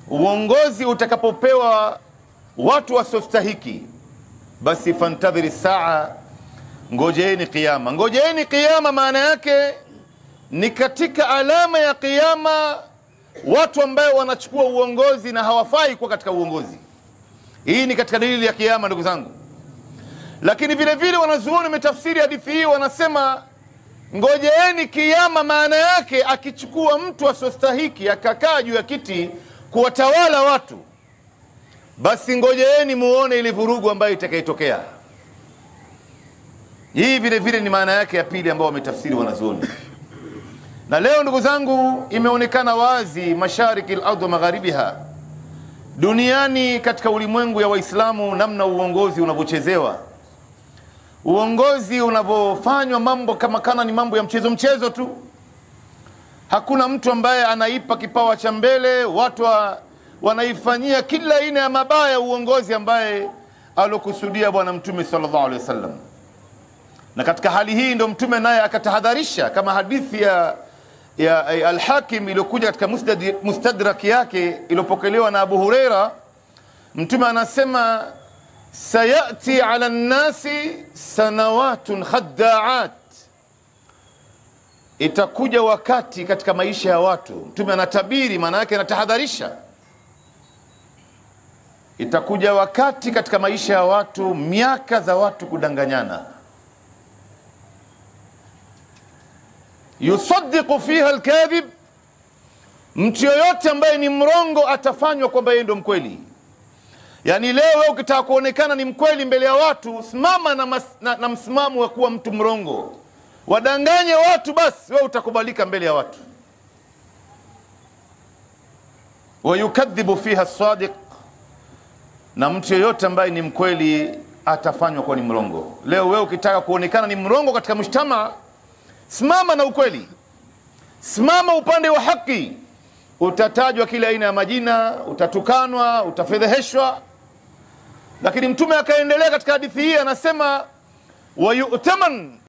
Uongozi utakapopewa watu wasiostahiki, basi fantadhiri saa, ngojeeni kiyama. Ngojeeni kiyama maana yake ni katika alama ya kiyama watu ambao wanachukua uongozi na hawafai kuwa katika uongozi. Hii ni katika dalili ya kiyama, ndugu zangu. Lakini vile vile wanazuoni wametafsiri hadithi hii, wanasema ngojeeni kiyama maana yake akichukua mtu asiyostahiki akakaa juu ya kiti kuwatawala watu, basi ngojeeni muone ile vurugu ambayo itakayotokea. Hii vile vile ni maana yake ya pili ambayo wametafsiri wanazuoni. Na leo ndugu zangu, imeonekana wazi mashariki al-ardh wa magharibiha, duniani katika ulimwengu ya Waislamu, namna uongozi unavyochezewa, uongozi unavyofanywa mambo kama kana ni mambo ya mchezo mchezo tu. Hakuna mtu ambaye anaipa kipawa cha mbele, watu wanaifanyia kila aina ya mabaya uongozi ambaye alokusudia Bwana Mtume sallallahu alaihi wasallam. Na katika hali hii ndio Mtume naye akatahadharisha, kama hadithi ya Al-Hakim iliyokuja katika Mustadrak yake iliyopokelewa na Abu Huraira. Mtume anasema sayati ala nnasi sanawatun khadda'at, itakuja wakati katika maisha ya watu. Mtume anatabiri, maana yake anatahadharisha, itakuja wakati katika maisha ya watu, miaka za watu kudanganyana. Yusaddiqu fiha alkadhib, mtu yoyote ambaye ni mrongo atafanywa kwamba yeye ndio mkweli. Yani leo wewe ukitaka kuonekana ni mkweli mbele ya watu, simama na msimamo wa kuwa mtu mrongo, wadanganye watu, basi wewe utakubalika mbele ya watu. Wayukadhibu fiha sadiq, na mtu yoyote ambaye ni mkweli atafanywa kuwa ni mrongo. Leo wewe ukitaka kuonekana ni mrongo katika mshtama, simama na ukweli, simama upande wa haki, utatajwa kila aina ya majina, utatukanwa, utafedheheshwa. Lakini Mtume akaendelea katika hadithi hii anasema wayutaman